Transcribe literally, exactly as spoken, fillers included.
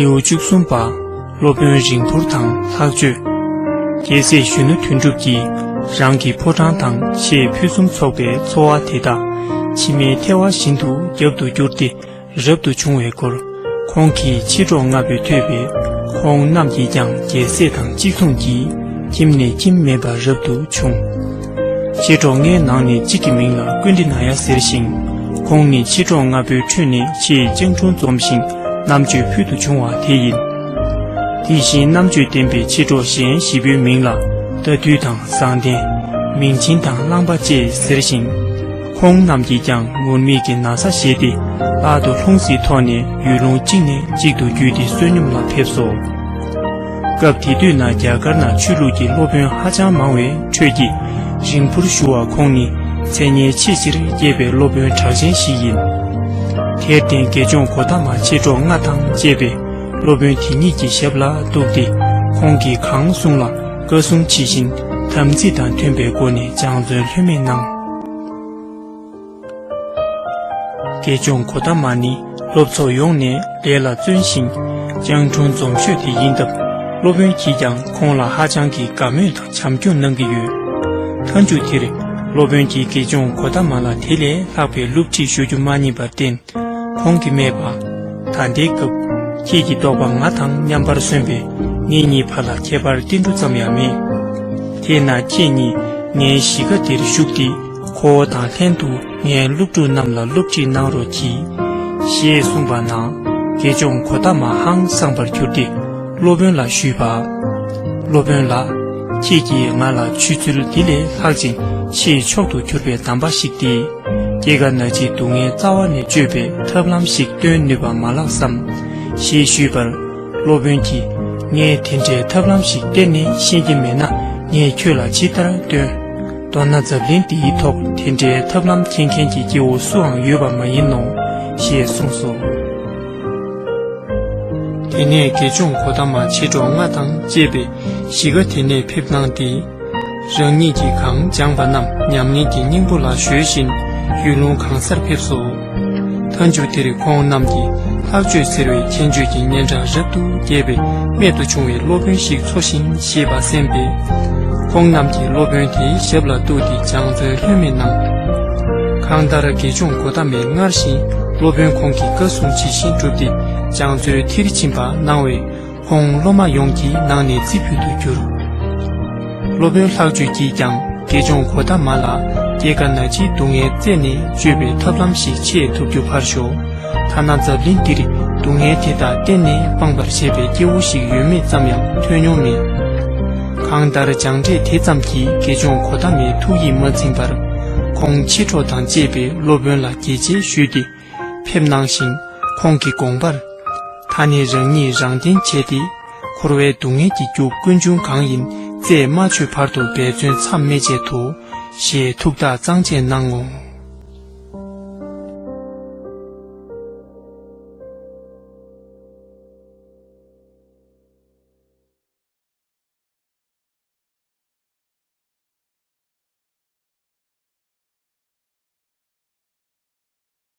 ལེའུ་བཅུ་གསུམ་པ། སློབ་དཔོན་རིང་འཕུར་དང་ལྷག་སྤྱོད། རྒྱལ་སྲས་གཞོན་ནུ་དོན་གྲུབ་ཀྱིས་རང་གི་ཕོ་བྲང་དང་ཆེས་ཕུན་སུམ་ཚོགས་པའི་འཚོ་བ་དེ་དག་ཕྱི་མའི་ཐལ་བ་བཞིན་དུ་རྒྱབ་ཏུ་བསྐྱུར་ཏེ་རབ་ཏུ་བྱུང་བའི་སྐོར། ཁོང་གི་མཆེད་གྲོགས་ལྔ་པོས་ཐོས་པས། ཁོང་རྣམས་ཀྱིས་ཀྱང་རྒྱལ་སྲས་དང་གཅིག་མཚུངས་ཀྱིས་ཁྱིམ་ནས་ཁྱིམ་མེད་པར་རབ་ཏུ་བྱུང་། མཆེད་གྲོགས་ལྔའི་ནང་ནས་གཅིག་གི་མིང་ལ་ཀུན་ཏི་ན་ཡ་ཟེར་ཞིང་། ཁོང་ནི་མཆེད་གྲོགས་ལྔ་པོའི་ཁྲོད་ནས་ཆེས་སྤྱང་གྲུང་འཛོམས་ཤིང་རྣམ་དཔྱོད་ཕུལ་དུ་བྱུང་བ་དེ་ཡིན། དེ་བཞིན་རྣམ་དཔྱོད་ལྡན་པའི་མཆེད་གྲོགས་གཞན་བཞི་པོའི་མིང་ལ་རྟ་ཐུལ་དང་བཟང་ལྡན། མིང་ཆེན་དང་གླང་པ་བཅས་ཟེར་ཞིང་། ཁོང་རྣམས་ཀྱིས་ཀྱང་ངུར་སྨྲིག་གི་ན་ཚ་བཞེས་ཏེ་ལྷག་ཏུ་ལྷུང་བཟེད་ཐོགས་ནས་ཡུལ་ལུང་གཅིག་ནས་གཅིག་ཏུ་བརྒྱུད་དེ་བསོད་སྙོམས་ལ་ཕེབས་སོ། སྐབས་དེ་དུས་ན་རྒྱ་གར་ན་ཆོས་ལུགས་ཀྱི་སློབ་དཔོན་ཧ་ཅང་མང་བའི་ཁྲོད་ཀྱི་རིང་འཕུར་ཞུ་བ་ཁོང་ནི་མཚན་སྙན་ཆེས་ཆེར་སྐྱེས་པའི་སློབ་དཔོན་གྲགས་ཅན་ཞིག་ཡིན། དེར་བརྟེན་དགེ་སྦྱོང་གོ་ཏ་མ་མཆེད་གྲོགས་ལྔ་དང་བཅས་པས་སློབ་དཔོན་དེ་ཉིད་ཀྱི་ཞབས་ལ་གཏུགས་ཏེ་ཁོང་གིས་གང་གསུངས་ལ་བཀའ་གསུང་ཇི་བཞིན་དམ་ཚིག་དང་མཐུན་པའི་སྒོ་ནས་སྦྱང་བརྩོན་ལྷོད་མེད་གནང་། དགེ་སྦྱོང་གོ་ཏ་མ་ནི་སློབ་ཚོགས་ཡོངས་ནས་ལས་ལ་བརྩོན་ཞིང་སྤྱང་གྲུང་འཛོམས་ཤོས་དེ་ཡིན་སྟབས། སློབ་དཔོན་གྱིས་ཀྱང་ཁོང་ལ་ཧ་ཅང་གི་དགའ་མོས་དང་བྱམས་སྐྱོང་གནང་གི་ཡོད། མཐའ་མཇུག་དེར་སློབ་དཔོན་གྱིས་དགེ་སྦྱོང་གོ་ཏ་མ་ལ་དེ་ལས་ལྷག་པའི་སློབ་ཁྲིད་ཞུ་རྒྱུ་མ་རྙེད་པར་བརྟེན། ཁོང་གིས་སྨྲས་པ། ད་ལྟའི་སྐབས་ཁྱེད་ཀྱི་རྟོགས་པ་ང་དང་མཉམ་པར་སོན་པས་ངེད་གཉིས་བར་ལ་ཁྱད་པར་ཏིལ་འབྲུ་ཙམ་ཡང་མེད། དེས་ན་ཁྱེད་གཉིས་ངའི་གཞིས་ཀ་འདིར་བཞུགས་ཏེ་ཁོ་བོ་དང་ལྷན་དུ་ངའི་སློབ་ཕྲུག་རྣམས་ལ་སློབ་ཁྲིད་གནང་རོགས་གྱིས། ཞེས་གསུངས་པ་ན་དགེ་སྦྱོང་གོ་ཏ་མ་ཧང་སངས་པར་གྱུར་ཏེ་སློབ་དཔོན་ལ་ཞུས་པ། སློབ་དཔོན་ལགས། ཁྱེད་ཀྱིས་ང་ལ་ཆོས་ཚུལ་འདི་ལས་ལྷག་ཅིང་ཆེས་མཆོག་ཏུ་གྱུར་པའི་གདམས་པ་ཞིག་སྟེ། སྐྱེ་རྒ་ན་འཆིའི་སྡུག་བསྔལ་རྩ་བ་ནས་གཅོད་པའི་ཐབས་ལམ་ཞིག་སྟོན་ནུས་པ་མ་ལགས་སམ། ཞེས་ཞུས་པར། སློབ་དཔོན་གྱིས་ངས་དེ་འདྲའི་ཐབས་ལམ་ཞིག་གཏན་ནས་ཤེས་ཀྱི་མེད་ན་ངས་ཁྱོད་ལ་ཇི་ལྟར་སྟོན། མདོར་ན་འཛམ་གླིང་འདིའི་ཐོག་དེ་འདྲའི་ཐབས་ལམ་མཁྱེན་མཁན་གྱི་སྐྱེ་བོ་སུའང་ཡོད་པ་མ་ཡིན་ནོ། ཞེས་གསུངས་སོ། དེ་ནས་དགེ་སྦྱོང་གོ་ཏ་མ་མཆེད་གྲོགས་ལྔ་དང་བཅས་པས་གཞིས་ཀ་དེ་ནས་ཕེབས་གནང་སྟེ། རང་ཉིད་ཀྱིས་གང་སྦྱངས་པ་རྣམས་ཉམས་ལེན་གྱི་སྙིང་པོ་ལ་གཞོལ་བཞིན་ཡུལ་ལུང་གང་སར་ཕེབས་སོ། མཐའ་མཇུག་དེར་ཁོང་རྣམས་ཀྱིས་ལྷག་སྤྱོད་ཟེར་བའི་མཁྱེན་དཔྱོད་ཀྱི་སྙན་གྲགས་རབ་ཏུ་རྒྱས་པའི་རྨད་དུ་བྱུང་བའི་སློབ་དཔོན་ཞིག་འཚོ་ཞིང་གཞེས་པ་གསན་པས། ཁོང་རྣམས་ཀྱིས་སློབ་དཔོན་དེའི་ཞབས་ལ་གཏུགས་ཏེ་སྦྱང་བརྩོན་ལྷོད་མེད་གནང་། གང་ལྟར་དགེ་སྦྱོང་གོ་ཏ་མས་སྔར་བཞིན་སློབ་དཔོན་ཁོང་གི་བཀའ་གསུང་ཇི་བཞིན་བསྒྲུབས་ཏེ་སྦྱང་བརྩོན་མཐིལ་ཕྱིན་པ་གནང་བས། ཁོང་སློབ་མ་ཡོངས་ཀྱི་ནང་ནས་རྩེ་ཕུད་དུ་གྱུར། སློབ་དཔོན་ལྷག་སྤྱོད་ཀྱིས་ཀྱང་དགེ་སྦྱོང་གོ་ཏ་མ་ལ་སྐྱེ་རྒ་ན་འཆིའི་སྡུག་བསྔལ་རྩད་ནས་གཅོད་པའི་ཐབས་ལམ་ཞིག་འཆད་ཐུབ་རྒྱུ་ཕར་ཞོག་ཐ་ན་འཛམ་གླིང་འདིར་སྡུག་བསྔལ་དེ་དག་གཏན་ནས་སྤང་བར་བྱེད་པའི་སྐྱེ་བོ་ཞིག་ཡོད་མེད་ཙམ་ཡང་ཐོས་མྱོང་མེད། གང་ལྟར་སྦྱངས་འབྲས་དེ་ཙམ་གྱིས་དགེ་སྦྱོང་གོ་ཏ་མའི་ཐུགས་ཡིད་མ་ཚིམ་པར། ཁོང་མཆེད་གྲོགས་དང་བཅས་པས་སློབ་དཔོན་ལ་དགྱེས་བཅས་ཞུས་ཏེ། ཕེབས་གནང་ཞིང་ཁོང་གི་དགོངས་པར། ད་ནི་རང་ཉིད་རང་བརྟེན་བྱས་ཏེ། འཁོར་བའི་སྡུག་བསྔལ་གྱི་རྒྱུ་ཀུན་འབྱུང་གང་ཡིན་རྩད་མ་ཆོད་བར་དུ་འབད་བརྩོན་མཚམས་མེད་བྱེད་དོ། ཞེས་ཐུགས་ཐག་གཙང་བཅད་གནང་ངོ་།